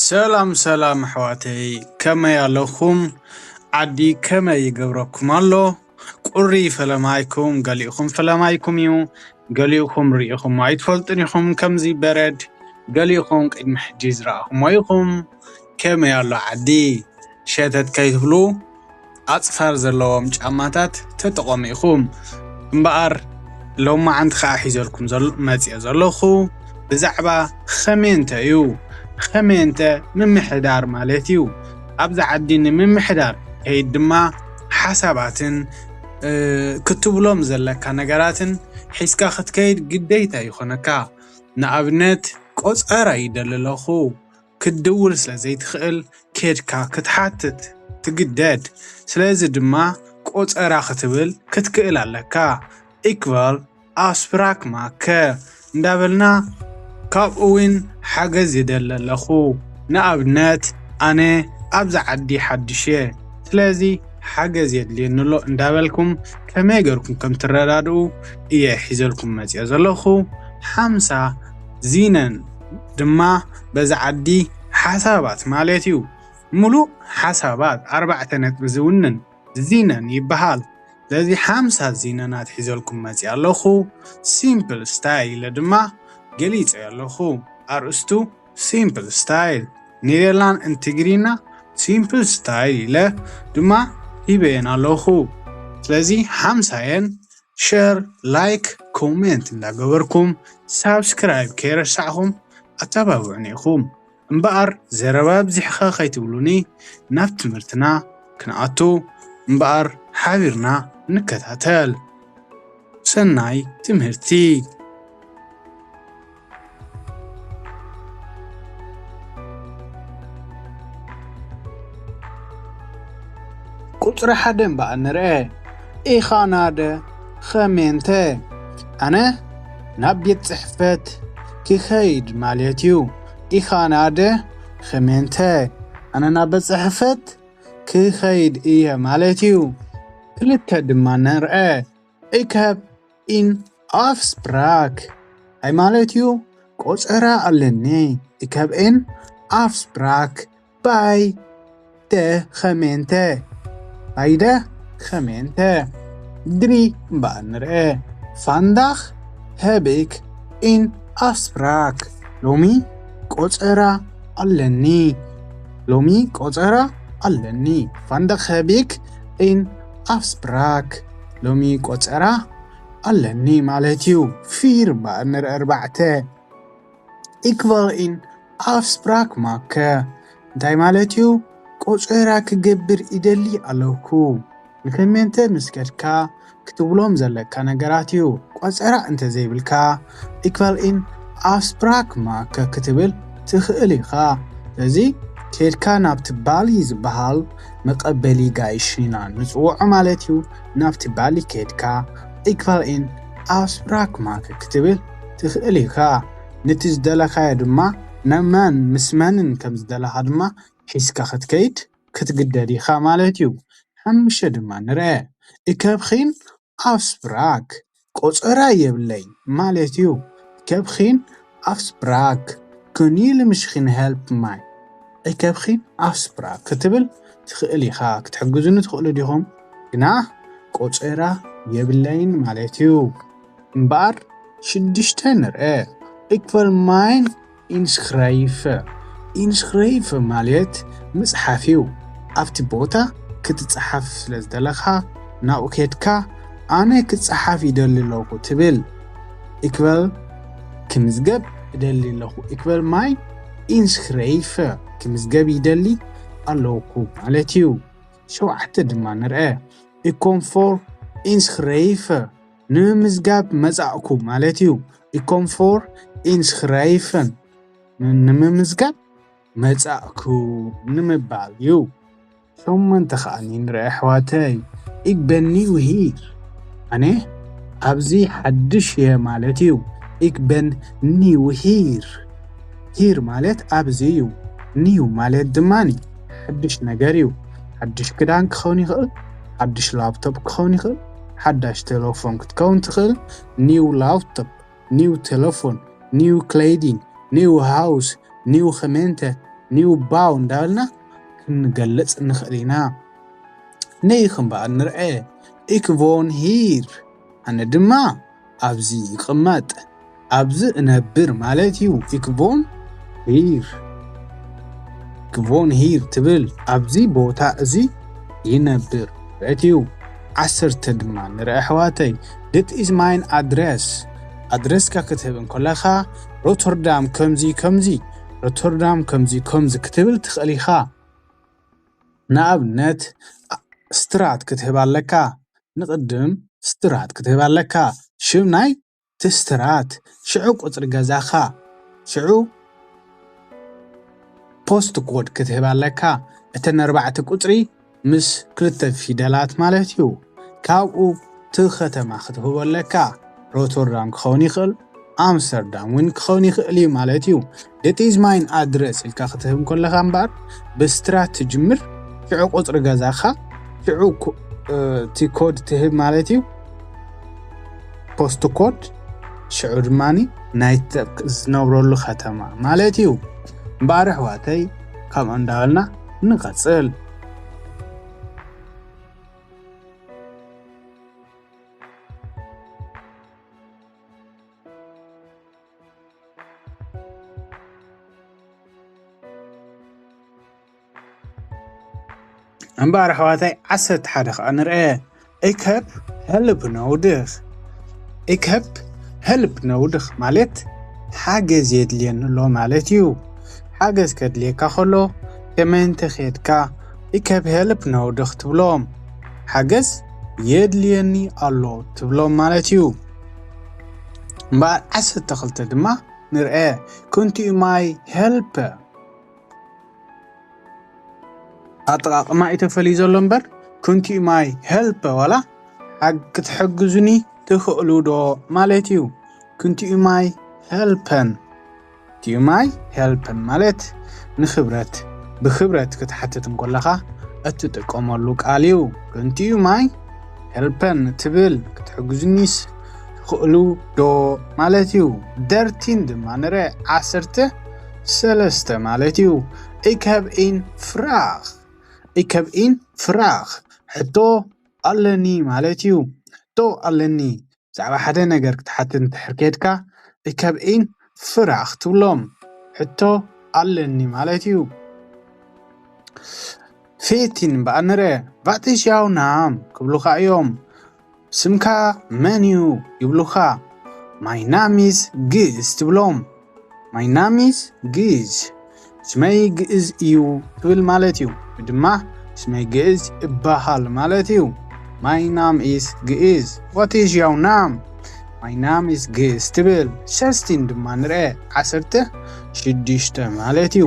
ሰላም ሰላም ኣሕዋተይ፣ ከመይ ኣለኹም? ዓዲ ከመይ ይገብረኩም ኣሎ? ቁሪ ፈለማይኩም፣ ገሊእኹም ፈለማይኩም እዩ፣ ገሊእኹም ርኢኹም ኣይትፈልጡን ኢኹም። ከምዚ በረድ ገሊእኹም ቅድሚ ሕጂ ዝረኣኹሞ ኢኹም። ከመይ ኣሎ ዓዲ? ሸተት ከይትብሉ ኣጽፋር ዘለዎም ጫማታት ተጠቐሙ ኢኹም። እምበኣር ሎማዓንቲ ከኣ ሒዘልኩም ዘሎ መጽየ ዘለኹ ብዛዕባ ኸሜንተ እዩ። ኸሜንተ ምምሕዳር ማለት እዩ። ኣብዛ ዓዲ ንምምሕዳር ከይድ ድማ ሓሳባትን ክትብሎም ዘለካ ነገራትን ሒዝካ ክትከይድ ግዴታ ይኾነካ። ንኣብነት ቆጸራ ይደሊ ኣለኹ ክትድውል ስለ ዘይትኽእል ኬድካ ክትሓትት ትግደድ። ስለዚ ድማ ቆጸራ ክትብል ክትክእል ኣለካ። ኢክቫል ኣስፕራክ ማከ እንዳበልና ካብኡ እውን ሓገዝ ይደሊ ኣለኹ። ንኣብነት ኣነ ኣብዚ ዓዲ ሓድሽ እየ፣ ስለዚ ሓገዝ የድልየኒ ኣሎ እንዳበልኩም ከመይ ገርኩም ከም ትረዳድኡ እየ ሒዘልኩም መፅየ ዘለኹ። ሓምሳ ዚነን ድማ በዛ ዓዲ ሓሳባት ማለት እዩ። ሙሉእ ሓሳባት ኣርባዕተ ነጥቢ ዝውንን ዚነን ይበሃል። ስለዚ ሓምሳ ዚነናት ሒዘልኩም መፅየ ኣለኹ። ሲምፕል ስታይል ኢለ ድማ ገሊፀ ኣለኹ። ኣርእስቱ ሲምፕል ስታይል ኔደርላን እንትግሪና ሲምፕል ስታይል ኢለ ድማ ሂበየን ኣለኹ። ስለዚ ሓምሳየን ሸር፣ ላይክ፣ ኮሜንት እንዳገበርኩም ሳብስክራይብ ከይረሳዕኹም ኣተባብዑኒ ኢኹም። እምበኣር ዘረባ ኣብዚሕኻ ከይትብሉኒ ናብ ትምህርትና ክንኣቱ እምበኣር ሓቢርና ንከታተል። ሰናይ ትምህርቲ። ቁጽሪ ሓደ እምበኣር ንርአ። ኢኻ ናደ ኸሜንተ። ኣነ ናብ ቤት ጽሕፈት ክኸይድ ማለት እዩ። ኢኻ ናደ ኸሜንተ። ኣነ ናብ ቤት ጽሕፈት ክኸይድ እየ ማለት እዩ። ክልተ ድማ ንርአ። ኢከብ ኢን ኣፍስፕራክ። ኣይ ማለት እዩ ቆጸራ ኣለኒ። ኢከብ ኢን ኣፍስፕራክ ባይ ደ ኸሜንተ። ባይ ደ ኸሜንተ። ድሪ እምበኣር ንርአ። ፋንዳኽ ሀብ ኢክ ኢን ኣፍስፕራክ። ሎሚ ቆጸራ ኣለኒ። ሎሚ ቆጸራ ኣለኒ። ፋንዳኽ ሀብ ኢክ ኢን ኣፍስፕራክ። ሎሚ ቆጸራ ኣለኒ ማለት እዩ። ፊር እምበኣር ንርአ። ኣርባዕተ። ኢክቫል ኢን ኣፍስፕራክ ማከ እንታይ ማለት እዩ? ቆጸራ ክገብር ይደሊ ኣለኹ። ንኸሜንተ ምስ ከድካ ክትብሎም ዘለካ ነገራት እዩ። ቆጸራ እንተዘይብልካ፣ ኢክቫል ኢን ኣፍስፕራክ ማከ ክትብል ትኽእል ኢኻ። ስለዚ፣ ኬድካ ናብቲ ባሊ ዝበሃል መቐበሊ ጋይሽ ኢና ንጽውዖ ማለት እዩ። ናብቲ ባሊ ኬድካ፣ ኢክቫል ኢን ኣፍስፕራክ ማከ ክትብል ትኽእል ኢኻ። ነቲ ዝደለኻዮ ድማ፣ ናብ መን ምስ መንን ከም ዝደለኻ ድማ ሒዝካ ክትከይድ ክትግደድ ኢኻ ማለት እዩ። ሓሙሽተ ድማ ንርአ። ኢከብኺን ኣፍስፕራክ ቆጸራ የብለይ ማለት እዩ። ኢከብኺን ኣፍስፕራክ ኩኒ ልምሽኺን ሄልፕ ማይ። ኢከብኺን ኣፍስፕራክ ክትብል ትኽእል ኢኻ። ክትሕግዙኒ ትኽእሉ ዲኹም? ግና ቆጸራ የብለይን ማለት እዩ። እምበኣር ሽዱሽተ ንርአ። ኢክቨል ማይን ኢንሽክረይፈ። ኢንሽክረይፈ ማለት ምጽሓፍ እዩ። ኣብቲ ቦታ ክትጸሓፍ ስለ ዝደለኻ ናብኡ ኬድካ ኣነ ክጸሓፍ ይደሊ ኣለኹ ትብል። ኢክቨል ክምዝገብ እደሊ ኣለኹ። ኢክቨል ማይ ኢንሽክረይፈ ክምዝገብ ይደሊ ኣለኹ ማለት እዩ። ሸውዓተ ድማ ንርአ። ኢኮንፎር ኢንሽክረይፈ ንምምዝጋብ መጻእኩ ማለት እዩ። ኢኮንፎር ኢንሽክረይፈን ንምምዝጋብ መጻእኩ ንምባል እዩ። ሸሞንተ ከኣ ንርአ ኣሕዋተይ። ኢክ በን ኒው ሂር። ኣነ ኣብዚ ሓድሽ እየ ማለት እዩ። ኢክ በን ኒው ሂር። ሂር ማለት ኣብዚ እዩ። ኒው ማለት ድማ ሓድሽ ነገር እዩ። ሓድሽ ክዳን ክኸውን ይኽእል፣ ሓድሽ ላፕቶፕ ክኸውን ይኽእል፣ ሓዳሽ ቴሌፎን ክትከውን ትኽእል። ኒው ላፕቶፕ፣ ኒው ቴሌፎን፣ ኒው ክሌዲንግ፣ ኒው ሃውስ፣ ኒው ኸሜንተ፣ ኒውባው እንዳበልና ክንገልጽ ንኽእል ኢና። ነይ ክንበኣር ንርአ። Ich wohne hier፣ ኣነ ድማ ኣብዚ ይቕመጥ፣ ኣብዚ እነብር ማለት እዩ። Ich wohne hier። Ich wohne hier ትብል ኣብዚ ቦታ እዚ ይነብር ማለት እዩ። ዓሰርተ ድማ ንርአ ኣሕዋተይ። Dit is mijn adres። ኣድረስካ ክትህብ እንከለኻ ሮተርዳም ከምዚ ከምዚ፣ ሮተርዳም ከምዚ ከምዚ ክትብል ትኽእል ኢኻ። ንኣብነት ስትራት ክትህብ ኣለካ። ንቕድም ስትራት ክትህብ ኣለካ። ሽም ናይ ትስትራት፣ ሽዑ ቁጽሪ ገዛኻ፣ ሽዑ ፖስት ኮድ ክትህብ ኣለካ። እተን ኣርባዕተ ቁጽሪ ምስ ክልተ ፊደላት ማለት እዩ። ካብኡ እቲ ከተማ ክትህቦ ኣለካ። ሮተርዳም ክኸውን ይኽእል፣ ኣምስተርዳም እውን ክኸውን ይኽእል እዩ ማለት እዩ። Dit is mijn adres ኢልካ ክትህብ ከለኻ እምበኣር ብስትራት ትጅምር፣ ሽዑ ቁጽሪ ገዛኻ፣ ሽዑ ኮ-፣ እ፣ እቲ ኮድ ትህብ ማለት እዩ። ፖስት ኮድ፣ ሽዑ ድማ ናይ ተ-፣ ዝነብረሉ ከተማ ማለት እዩ። እምበኣር ኣሕዋተይ፣ ከምኡ እንዳበልና ንቐጽል። እምበኣር ኣሕዋተይ ዓሰርተ ሓደ ኸዓ ንርአ። Ich hab Hilfe nötig። Ich hab Hilfe nötig ማለት ሓገዝ የድልየኒ ኣሎ ማለት እዩ። ሓገዝ ከድልየካ ከሎ ከመይ እንተኸድካ Ich hab Hilfe nötig ትብሎም። ሓገዝ የድልየኒ ኣሎ ትብሎም ማለት እዩ። እምበኣር ዓሰርተ ክልተ ድማ ንርአ። Könnt ihr mir helfen? ኣጠቓቕማ እዩ ተፈልዩ ዘሎ እምበር፣ Könnt ihr mir helfen ዋላ ሓግ-፣ ክትሕግዙኒ ትኽእሉ ዶ ማለት እዩ። Könnt ihr mir helfen? Könnt ihr mir helfen ማለት ንኽብረት፣ ብኽብረት ክትሓትት እንከለኻ እትጥቀመሉ ቃል እዩ። Könnt ihr mir helfen ትብል ክትሕግዙኒስ ትኽእሉ ዶ ማለት እዩ። ደርቲን ድማ ንርአ፣ ዓሰርተ ሰለስተ ማለት እዩ። Ich hab eine Frage። Ich hab eine Frage። ሕቶ ኣለኒ ማለት እዩ። ሕቶ ኣለኒ። ብዛዕባ ሓደ ነገር ክትሓትት እንድሕር ኬድካ፣ Ich hab eine Frage ትብሎም። ሕቶ ኣለኒ ማለት እዩ። ፊፍቲን እምበኣር ንርአ። Wat ist Ihr Name ክብሉኻ እዮም። ስምካ መን እዩ ይብሉኻ። Mein Name ist ግእዝ ትብሎም። My name is ግእዝ፣ ስመይ ግእዝ እዩ ትብል ማለት እዩ። ወይ ድማ ስመይ ግእዝ እበሃል ማለት እዩ። My name is ግእዝ። What is your name? My name is ግእዝ ትብል። ሰስቲን ድማ ንርአ፣ ዓሰርተ ሽዱሽተ ማለት እዩ።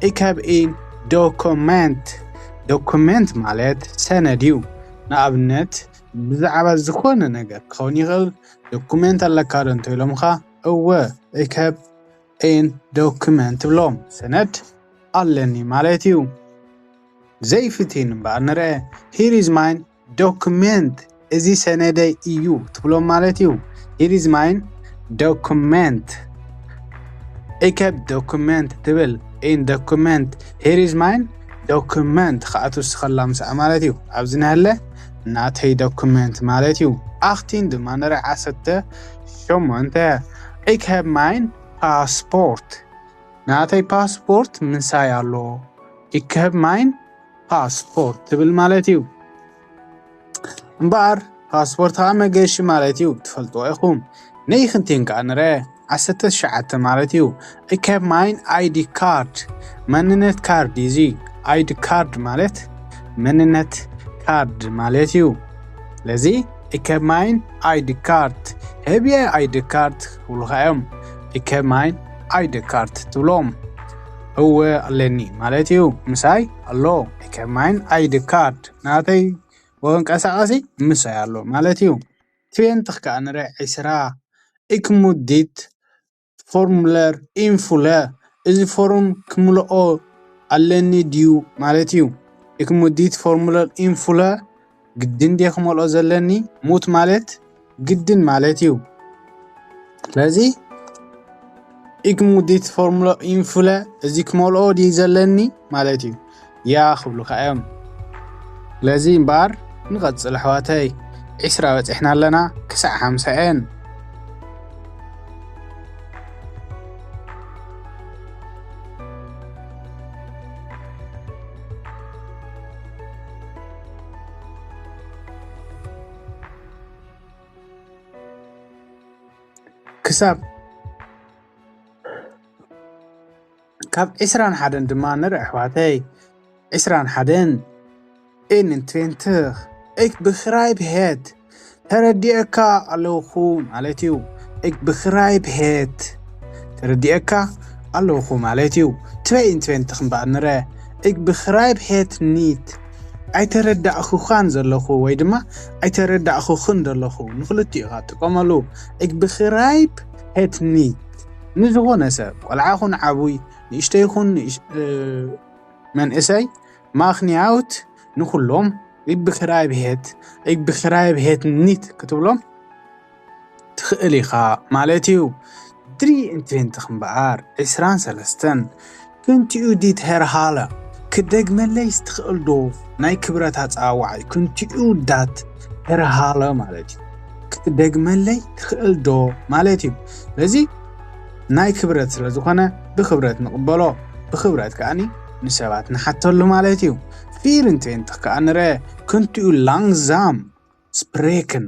Ich hab ein Dokument። ዶኩመንት ማለት ሰነድ እዩ። ንኣብነት ብዛዕባ ዝኾነ ነገር ክኸውን ይኽእል። ዶኩመንት ኣለካ ዶ እንተኢሎምኻ፣ እወ፣ Ich hab ein Dokument ትብሎም፣ ሰነድ ኣለኒ ማለት እዩ። ዘይፍትን እምበኣር ንርአ። Here is mein Dokument፣ እዚ ሰነደይ እዩ ትብሎም ማለት እዩ። Here is mein Dokument። Ich hab Dokument ትብል፣ ein Dokument። Here is mein Dokument ከዓ ትውስኸላ ምስኣ ማለት እዩ። ኣብዚ ናህለ ናተይ ዶኩመንት ማለት እዩ። ኣኽቲን ድማ ንርአ፣ ዓሰርተ ሸሞንተ። Ich hab mein Passport። ናተይ ፓስፖርት ምሳይ ኣሎ። Ich hab mein Passport ትብል ማለት እዩ። እምበኣር ፓስፖርት ከዓ መገሺ ማለት እዩ፣ ትፈልጥዎ ኢኹም። ንይኽንቲን ከዓ ንርአ፣ ዓሰርተ ትሽዓተ ማለት እዩ። Ich hab mein I D card። መንነት ካርድ እዩ እዚ። I D card ማለት መንነት ካርድ ማለት እዩ። ስለዚ፣ Ich hab mein I D card። ህብየ I D card ክብሉኻ እዮም። Ich hab mein I D card ትብሎም። እወ ኣለኒ ማለት እዩ። ምሳይ ኣሎ። Ich hab mein I D card። ናተይ መንቀሳቐሲ ምሳይ ኣሎ ማለት እዩ። ትዌንቲ ከዓ ንርአ፣ ዕስራ። Ich muss dit Formular erfüllen። እዚ ፎርም ክምልኦ ኣለኒ ድዩ ማለት እዩ። Ich muss dit Formular erfüllen። ግድን ድየ ክመልኦ ዘለኒ? Muss ማለት ግድን ማለት እዩ። ስለዚ ኢክ ሙዲት ፎርሙሎ ኢንፉለ፣ እዚ ክመልኦ ድዩ ዘለኒ ማለት እዩ። ያ ክብሉኻ እዮም። ስለዚ እምበኣር ንቐጽል ኣሕዋተይ፣ ዒስራ በጺሕና ኣለና፣ ክሳዕ ሓምሳ እየን። ክሳብ ካብ ዒስራን ሓደን ድማ ንርኢ ኣሕዋተይ። ዒስራን ሓደን፣ ኤን ትዌንትኽ፣ ኤክ ብኽራይብ ሄት፣ ተረዲኤካ ኣለኹ ማለት እዩ። ኤክ ብኽራይብ ሄት፣ ተረዲኤካ ኣለኹ ማለት እዩ። ትበይን ትዌንትኽ እምበኣር ንረ፣ ኤክ ብኽራይብ ሄት ኒት፣ ኣይተረዳእኹኻን ዘለኹ ወይ ድማ ኣይተረዳእኹኽን ዘለኹ፣ ንኽልቲኡ ኢኻ ትጥቀመሉ። ኤክ ብኽራይብ ሄት ኒት፣ ንዝኾነ ሰብ፣ ቆልዓ ኹን ዓቡይ፣ ንእሽተይ ኹን ንእሽ-፣ እ፣ መንእሰይ፣ ማኽንያውት ንኹሎም፣ ኤክ ብኽራይብ ሄት፣ ኤክ ብኽራይብ ሄት ኒት ክትብሎም ትኽእል ኢኻ ማለት እዩ። ድሪ ኢንትሬንትኽ እምበኣር ዒስራን ሰለስተን፣ ክንቲኡ ዲት ሄርሃለ፣ ክደግመለይስ ትኽእል ዶ? ናይ ክብረት ኣጸዋውዓይ ክንቲኡ ዳት ሄርሃለ ማለት እዩ። ክትደግመለይ ትኽእል ዶ ማለት እዩ። ስለዚ ናይ ክብረት ስለ ዝኾነ ብክብረት ንቕበሎ፣ ብክብረት ከኣኒ ንሰባት ንሓተሉ ማለት እዩ። ፊር ኢንትሬንትኽ ከኣ ንርአ፣ ክንቲኡ ላንግዛም ስፕሬክን፣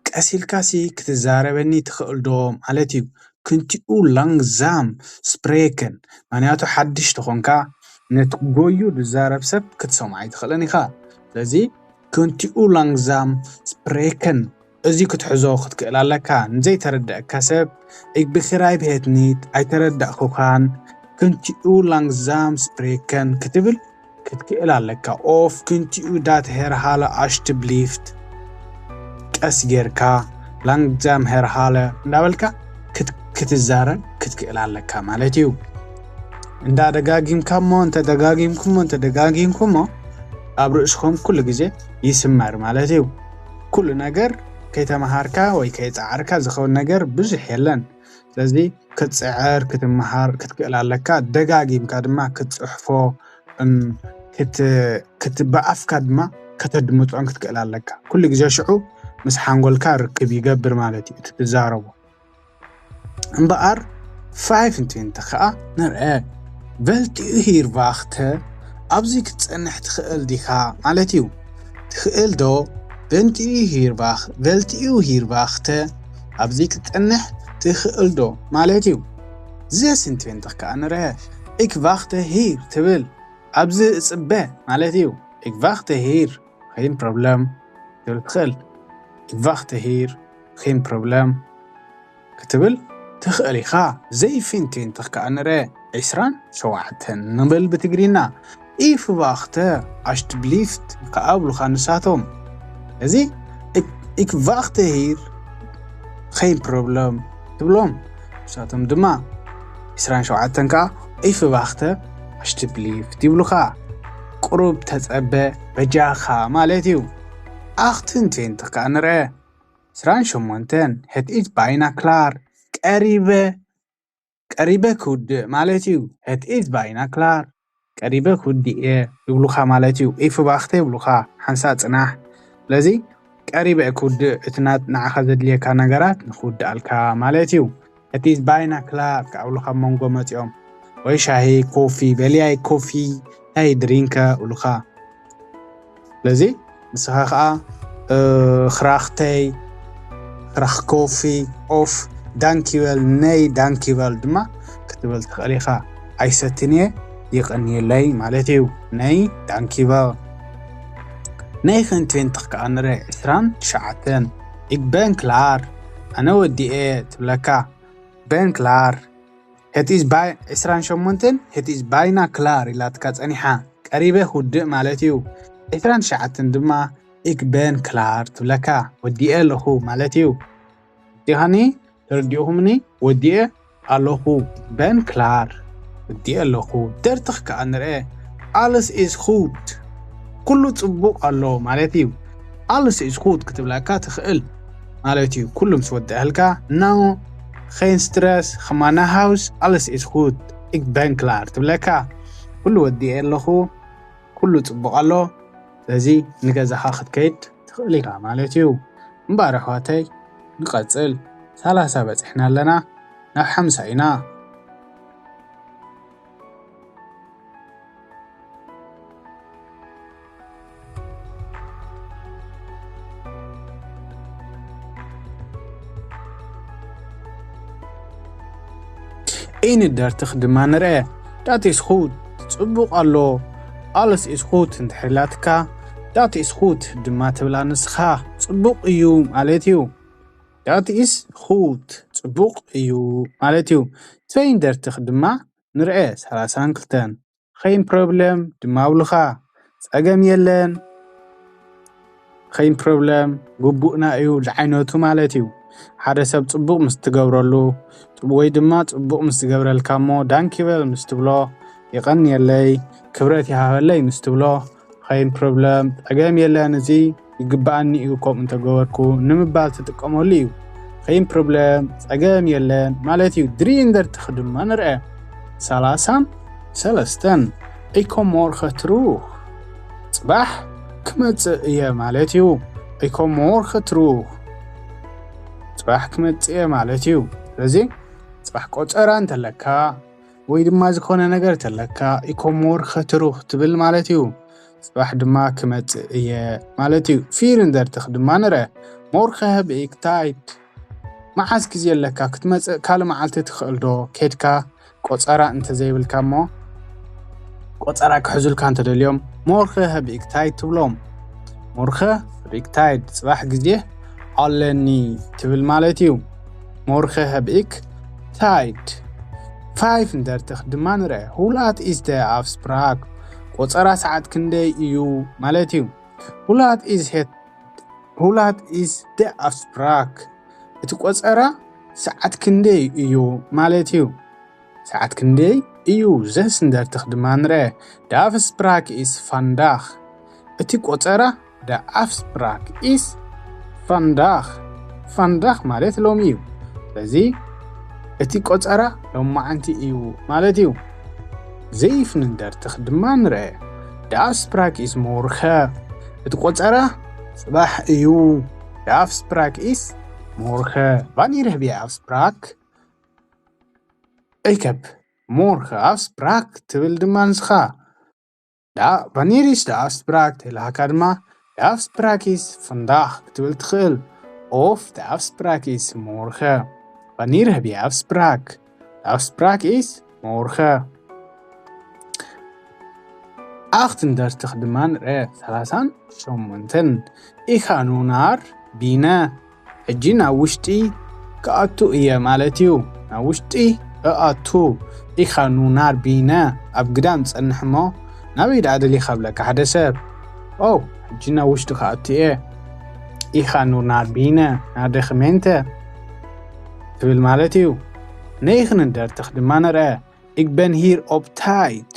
ቀስ ኢልካሲ ክትዛረበኒ ትኽእል ዶ ማለት እዩ። ክንቲኡ ላንግዛም ስፕሬክን፣ ምኽንያቱ ሓድሽ ተኾንካ ነቲ ጎዩ ዝዛረብ ሰብ ክትሰምዖ ኣይትኽእልን ኢኻ። ስለዚ ክንቲኡ ላንግዛም ስፕሬክን፣ እዚ ክትሕዞ ክትክእል ኣለካ። ንዘይተረድኣካ ሰብ፣ ኤክ ብኽራይብ ሄት ኒት፣ ኣይተረዳእኩኻን፣ ክንቲኡ ላንግዛም ስፕሬክን ክትብል ክትክእል ኣለካ። ኦፍ ክንቲኡ ዳት ሄርሃለ ኣሽትብሊፍት፣ ቀስ ጌርካ ላንግዛም ሄርሃለ እንዳበልካ ክት-፣ ክትዛረብ ክትክእል ኣለካ ማለት እዩ። እንዳ ደጋጊምካ እሞ፣ እንተ ደጋጊምኩሞ፣ እንተ ደጋጊምኩሞ፣ ኣብ ርእስኹም ኩሉ ግዜ ይስመር ማለት እዩ። ኩሉ ነገር ከይተመሃርካ ወይ ከይጸዓርካ ዝኸውን ነገር ብዙሕ የለን። ስለዚ ክትጽዕር፣ ክትመሃር ክትክእል ኣለካ። ደጋጊምካ ድማ ክትጽሕፎ፣ እም፣ ክት-፣ ክት-፣ ብኣፍካ ድማ ከተድምጾን ክትክእል ኣለካ። ኩሉ ግዜ ሽዑ ምስ ሓንጎልካ ርክብ ይገብር ማለት እዩ፣ እቲ ትዛረቦ። እምበኣር ፋይፍ ኢንትሬንትኽ ከኣ ንርአ። ቨልቲኡ ሂር ቫኽተ፣ ኣብዚ ክትጸንሕ ትኽእል ዲኻ ማለት እዩ። ትኽእል ዶ? ቨልቲኡ ሂር ቫኽ-፣ ቨልቲኡ ሂር ቫኽተ፣ ኣብዚ ክትጸንሕ ትኽእል ዶ ማለት እዩ። ዘስ ኢንትሬንትኽ ከኣ ንርአ። ኢክ ቫኽተ ሂር ትብል፣ ኣብዚ እጽበ ማለት እዩ። ኢክ ቫኽተ ሂር፣ ኸይን ፕሮብለም ትብል ትኽእል። ኢክ ቫኽተ ሂር፣ ኸይን ፕሮብለም ክትብል ትኽእል ኢኻ። ዘይ ፊንቲን ትኽከኣ ንረ ዒስራን ሸውዓተን ንብል ብትግርኛ። ኢፍ ቫኽተ ኣሽትብሊፍት ከኣ ብሉኻ ንሳቶም። እዚ ኢክ-፣ ኢክ ቫኽተ ሂር ኸይን ፕሮብለም ትብሎም። ንሳቶም ድማ ዒስራን ሸውዓተን ከኣ ኢፍ ቫኽተ ኣሽትብሊፍት ይብሉኻ። ቁሩብ ተጸበ በጃኻ ማለት እዩ። ኣኽትን ትዌንቲ ከኣ ንርአ። ዒስራን ሸሞንተን፣ het is bijna klaar፣ ቀሪበ፣ ቀሪበ ክውድእ ማለት እዩ። Het is bijna klaar፣ ቀሪበ ክውድእ እየ ይብሉኻ ማለት እዩ። ኢፍ ቫኽተ ይብሉኻ፣ ሓንሳእ ጽናሕ። ስለዚ ቀሪበ እየ ክውድእ፣ እቲ ና-፣ ንዓኻ ዘድልየካ ነገራት ንኽውድኣልካ ማለት እዩ። Het is bijna klaar ከኣ ብሉኻ ኣብ መንጎ መጺኦም። ወይ ሻሂ፣ ኮፊ፣ vel jij koffie? Hey, drinken ብሉኻ። ስለዚ ንስኻ ኸኣ፣ እ፣ ኽራኽተይ፣ ኽራኽ ኮፊ፣ ኦፍ፣ ዳንኪ ቨል፣ ነይ ዳንኪ ቨል ድማ ክትብል ትኽእል ኢኻ። ኣይሰትን እየ፣ ይቕንየለይ ማለት እዩ። ነይ ዳንኪ ቨል። ነይ ኸን ትዌንትኽ ከኣ ንረ ዒስራን ትሽዓተን። Ik ben klaar፣ ኣነ ወዲኤ ትብለካ። Ben klaar። Het is bij-፣ ዒስራን ሸሞንተን፣ het is bijna klaar ኢላትካ ጸኒሓ። ቀሪበ ክውድእ ማለት እዩ። ዒስራን ትሽዓተን ድማ፣ ik ben klaar ትብለካ። ወዲኤ ኣለኹ ማለት እዩ። ዲኻኒ? ተረዲእኹምኒ? ወዲኤ ኣለኹ። Ben klaar። ወዲኤ ኣለኹ። ደርትኽ ከኣ ንርአ። Alles is goed። ኩሉ ጽቡቕ ኣሎ ማለት እዩ። Alles is goed ክትብለካ ትኽእል ማለት እዩ። ኩሉ ምስ ወደአልካ፣ now geen stress, ga maar naar huis, alles is goed, ik ben klaar ትብለካ። ኩሉ ወዲኤ ኣለኹ፣ ኩሉ ጽቡቕ ኣሎ። ስለዚ ንገዛኻ ክትከይድ ትኽእል ኢኻ ማለት እዩ። እምበኣር ኣሕዋተይ ንቐጽል። ሰላሳ በጺሕና ኣለና፣ ናብ ሓምሳ ኢና። Een dertig ድማ ንርአ። Dat is goed፣ ጽቡቕ ኣሎ። Alles is goed እንድሕር ኢላትካ፣ dat is goed ድማ ትብላ ንስኻ፣ ጽቡቕ እዩ ማለት እዩ። Dat is goed፣ ጽቡቕ እዩ ማለት እዩ። Twee en dertig ድማ ንርአ፣ ሰላሳን ክልተን። Geen probleem ድማ ኣብሉኻ፣ ጸገም የለን። Geen probleem፣ ግቡእና እዩ ዝዓይነቱ ማለት እዩ። ሓደ ሰብ ጽቡቕ ምስ ትገብረሉ ወይ ድማ ጽቡቕ ምስ ዝገብረልካ እሞ ዳንኪ በል ምስ ትብሎ፣ የቐንየለይ፣ ክብረት ይሃበለይ ምስ ትብሎ፣ geen probleem፣ ጸገም የለን፣ እዚ ይግብኣኒ እዩ ከምኡ እንተገበርኩ ንምባል ትጥቀመሉ እዩ። Geen probleem፣ ጸገም የለን ማለት እዩ። Drie en dertig ድማ ንርአ። ሰላሳን ሰለስተን። Ik kom morgen terug፣ ጽባሕ ክመጽእ እየ ማለት እዩ። Ik kom morgen terug፣ ጽባሕ ክመጽእ እየ ማለት እዩ። ስለዚ ጽባሕ ቆጸራ እንተለካ ወይ ድማ ዝኾነ ነገር እንተለካ፣ ik kom morgen terug ትብል ማለት እዩ። ጽባሕ ድማ ክመጽእ እየ ማለት እዩ። Vier en dertig ድማ ንርአ። Morgen heb ik tijd፣ መዓስ ግዜ ኣለካ ክትመጽእ፣ ካልእ መዓልቲ ትኽእል ዶ? ኬድካ ቆጸራ እንተዘይብልካ እሞ፣ ቆጸራ ክሕዙልካ እንተደልዮም፣ Morgen heb ik tijd ትብሎም። Morgen heb ik tijd፣ ጽባሕ ግዜ ኣለኒ ትብል ማለት እዩ። Morgen heb ik tijd። Vijf en dertig ድማ ንርአ። Hoe laat is de afspraak? ቆጸራ ሰዓት ክንደይ እዩ ማለት እዩ። Hoe laat is het, hoe laat is de afspraak? እቲ ቆጸራ ሰዓት ክንደይ እዩ ማለት እዩ። ሰዓት ክንደይ እዩ? Zes en dertig ድማ ንርአ። De afspraak is vandaag። እቲ ቆጸራ፣ de afspraak is vandaag። Vandaag ማለት ሎሚ እዩ። ስለዚ እቲ ቆጸራ ሎማዓንቲ እዩ ማለት እዩ። Zeven en dertig ድማ ንርአ። De afspraak is morgen። እቲ ቆጸራ ጽባሕ እዩ። De afspraak is morgen. Wanneer heb je afspraak? Ik heb morgen afspraak ትብል ድማ ንስኻ። Da, wanneer is de afspraak? ተልሃካ ድማ de afspraak is vandaag ክትብል ትኽእል። Of de afspraak is morgen. Wanneer heb je afspraak? De afspraak is morgen. Acht en dertig ድማ ንርአ። ሰላሳን ሸሞንተን። Ik ga nu naar binnen. ሕጂ ናብ ውሽጢ ክኣቱ እየ ማለት እዩ። ናብ ውሽጢ እኣቱ። Ik ga nu naar binnen። ኣብ ግዳም ጸንሕ እሞ ናበይ ደኣ ደሊኻ ብለካ ሓደ ሰብ። ኦ፣ ሕጂ ናብ ውሽጢ ክኣቱ እየ። Ik ga nu naar binnen, naar de gemeente ትብል ማለት እዩ። Negen en dertig ድማ ንርአ። Ik ben hier op tijd.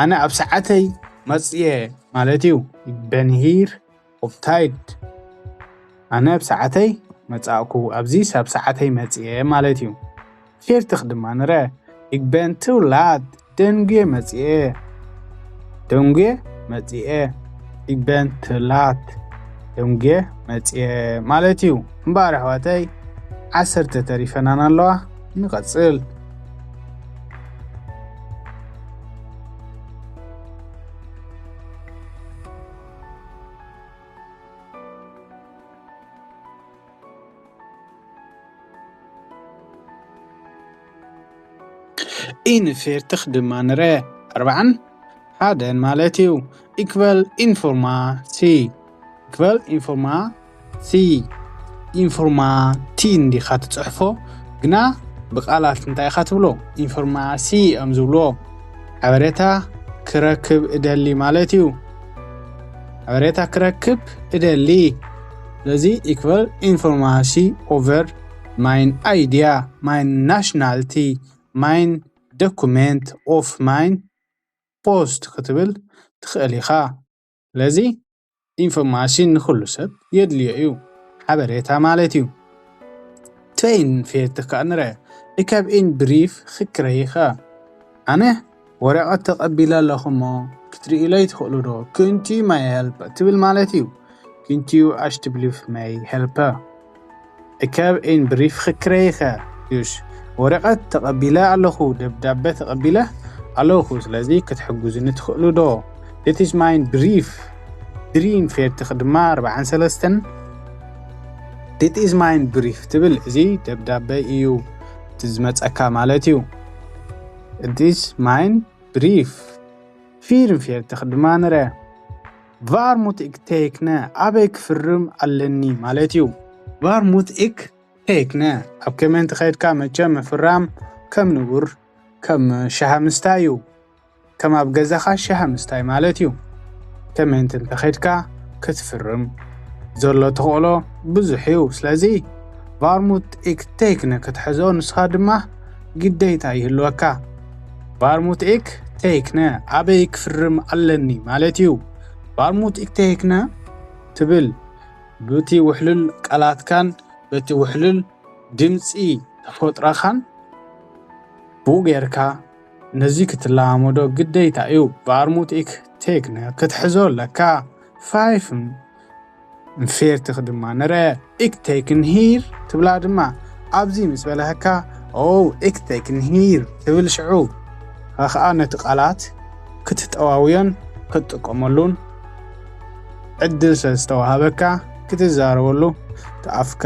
ኣነ ኣብ ሰዓተይ መጽየ ማለት እዩ። Ik ben hier op tijd። ኣነ ኣብ ሰዓተይ መጻእኩ፣ ኣብዚ ኣብ ሰዓተይ መጽየ ማለት እዩ። Veertig ድማ ንርአ። Ik ben te laat፣ ደንጉየ መጽየ። ደንጉየ መጽየ። Ik ben te laat፣ ደንጉየ መጽየ ማለት እዩ። እምበኣር ኣሕዋተይ፣ ዓሰርተ ተሪፈናን ኣለዋ። ንቐጽል። Eenenveertig ድማ ንርአ። ኣርባዓን ሓደን ማለት እዩ። Ik wil informatie። Ik wil informatie። ኢንፎርማቲ እንዲኻ ትጽሕፎ፣ ግና ብቓላት እንታይ ኢኻ ትብሎ? ኢንፎርማሲ እዮም ዝብልዎ። ሓበሬታ ክረክብ እደሊ ማለት እዩ። ሓበሬታ ክረክብ እደሊ። ስለዚ፣ ik wil informatie over mijn I D፣ mijn nationality, mijn document of mijn post ክትብል ትኽእል ኢኻ። ስለዚ፣ ኢንፎርማሽን ንኹሉ ሰብ የድልዮ እዩ፣ ሓበሬታ ማለት እዩ። Twee veertig ከኣ ንረ። Ik heb een brief gekregen. ኣነ ወረቐት ተቐቢለ ኣለኹ እሞ ክትርእዩለይ ትኽእሉ ዶ? Kunt u mij helpen ትብል ማለት እዩ። Kunt u alsjeblieft mij helpen? Ik heb een brief gekregen. Dus ወረቐት ተቐቢለ ኣለኹ፣ ደብዳቤ ተቐቢለ ኣለኹ። ስለዚ ክትሕግዙኒ ትኽእሉ ዶ? Dit is mijn brief. Drie veertig ድማ ኣርባዓን ሰለስተን። Dit is mijn brief ትብል፣ እዚ ደብዳቤ እዩ፣ እቲ ዝመጸካ ማለት እዩ። Dit is mijn brief. Vier veertig ድማ ንረ። Waar moet ik tekenen? ኣበይ ክፍርም ኣለኒ ማለት እዩ። Waar moet ik tekenen? ኣብ ከመንት ከይድካ መቸም ምፍራም ከም ንቡር ከም ሻሂ ምስታይ እዩ። ከም ኣብ ገዛኻ ሻሂ ምስታይ ማለት እዩ። ከመንት እንተኸይድካ ክትፍርም ዘሎ ተኽእሎ ብዙሕ እዩ። ስለዚ waar moet ik tekenen ክትሕዞ ንስኻ ድማ ግዴታ ይህልወካ። Waar moet ik tekenen? ኣበይ ክፍርም ኣለኒ ማለት እዩ። Waar moet ik tekenen ትብል፣ በቲ ውሕሉል ቃላትካን በቲ ውሕሉል ድምፂ ተፈጥሮኻን ብኡ ጌርካ ነዚ ክትለማመዶ ግዴታ እዩ። Waar moet ik tekenen ክትሕዞ ኣለካ። Vijf veertig ድማ ንረ። Ik teken hier ትብላ ድማ ኣብዚ ምስ በለካ፣ ኦ፣ ik teken hier ትብል ሽዑ ኸዓ ነቲ ቃላት ክትጠዋውዮን ክትጥቀመሉን ዕድል ስለ ዝተዋሃበካ ክትዛረበሉ፣ እቲ ኣፍካ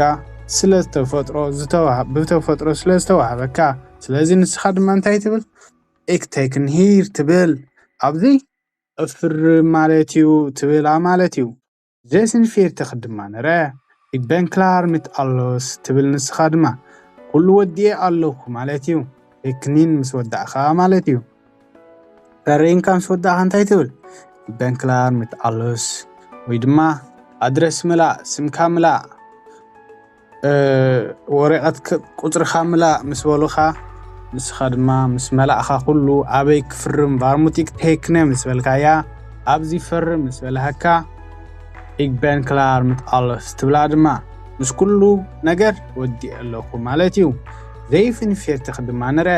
ስለ ዝተፈጥሮ ዝተዋሃ-፣ ብተፈጥሮ ስለ ዝተዋሃበካ። ስለዚ ንስኻ ድማ እንታይ ትብል? Ik teken hier ትብል፣ ኣብዚ እፍርም ማለት እዩ ትብላ ማለት እዩ። Zes veertig ድማ ንረ። Ik ben klaar met alles ትብል ንስኻ ድማ፣ ኩሉ ወዲኤ ኣለኹ ማለት እዩ። Tekenen ምስ ወዳእኻ ማለት እዩ። ፈሪምካ ምስ ወዳእኻ እንታይ ትብል? Ik ben klaar met alles። ወይ ድማ ኣድረስ ምላእ፣ ስምካ ምላእ፣ እ፣ ወረቐት ክ-፣ ቁጽርኻ ምላእ ምስ በሉኻ፣ ንስኻ ድማ ምስ መላእኻ ኩሉ ኣበይ ክፍርም፣ waar moet ik tekenen ምስ በልካያ፣ ኣብዚ ፈርም ምስ በልሃካ፣ ik ben klaar met alles ትብላ ድማ፣ ምስ ኩሉ ነገር ወዲኤ ኣለኹ ማለት እዩ። Zeven veertig ድማ ንረ።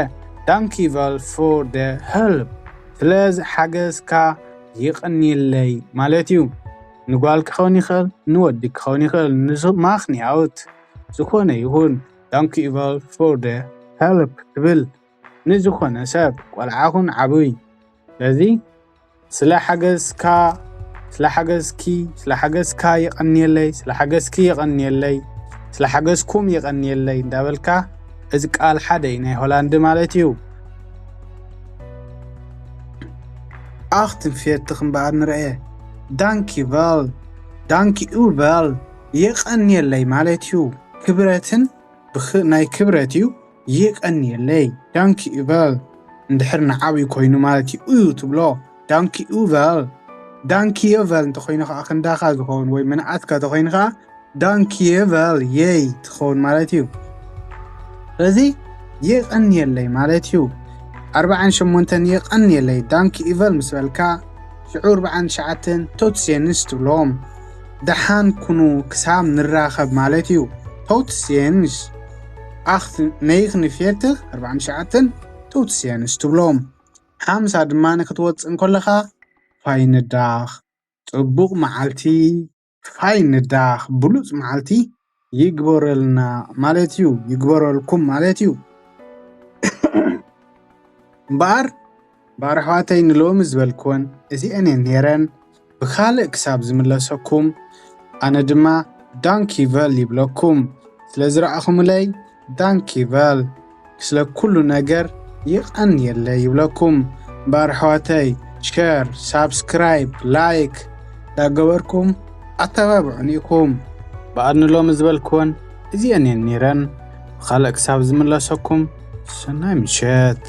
Dank u wel voor de hulp። ስለዚ ሓገዝካ የቐንየለይ ማለት እዩ። ንጓል ክኸውን ይኽእል፣ ንወዲ ክኸውን ይኽእል፣ ንማኽንያውት ዝኾነ ይኹን። Dank u wel voor de hulp ትብል ንዝኾነ ሰብ፣ ቆልዓ ኹን ዓብይ። ስለዚ ስለ ሓገዝካ፣ ስለ ሓገዝኪ፣ ስለ ሓገዝካ የቐንየለይ፣ ስለ ሓገዝኪ የቐንየለይ፣ ስለ ሓገዝኩም የቐንየለይ እንዳበልካ፣ እዚ ቃል ሓደ እዩ ናይ ሆላንድ ማለት እዩ። Acht veertig እምበኣር ንርአ። Dank u wel፣ dank u wel የቐንየለይ ማለት እዩ። ክብረትን ብኽ-፣ ናይ ክብረት እዩ። የቐንየለይ፣ dank u wel። እንድሕር ንዓብዩ ኮይኑ ማለት እዩ፣ እዩ ትብሎ። Dank u wel። Dank je wel እንተኮይኑ ከዓ ክንዳኻ ዝኸውን ወይ ምንኣትካ እንተኮይኑ ከዓ dank je wel የይ ትኸውን ማለት እዩ። ስለዚ የቐንየለይ ማለት እዩ። ኣርባዓን ሸሞንተን የቐንየለይ፣ dank u wel ምስ በልካ፣ ሽዑ ኣርባዓን ትሽዓተን tot ziens ትብሎም። ደሓን ኩኑ ክሳብ ንራኸብ ማለት እዩ። Tot ziens። Acht, negenenveertig, ኣርባዓን ትሽዓተን tot ziens ትብሎም። ሓምሳ ድማ ንክትወፅእ እንከለኻ፣ fijne dag፣ ፅቡቕ መዓልቲ፣ fijne dag፣ ብሉፅ መዓልቲ ይግበረልና ማለት እዩ፣ ይግበረልኩም ማለት እዩ። እምበኣር፣ እምበኣር ኣሕዋተይ ንሎሚ ዝበልክወን እዚአን እየን ነይረን። ብኻልእ ክሳብ ዝምለሰኩም፣ ኣነ ድማ dank u wel ይብለኩም። ስለ ዝረኣኹምለይ dank u wel። ስለ ኩሉ ነገር የቐንየለይ ይብለኩም። እምበኣር ኣሕዋተይ፣ share፣ subscribe፣ like እንዳገበርኩም ኣተባብዑኒ ኢኹም። እምበኣር ንሎሚ ዝበልክወን እዚአን እየን ነይረን። ብኻልእ ክሳብ ዝምለሰኩም ሰናይ ምሸት።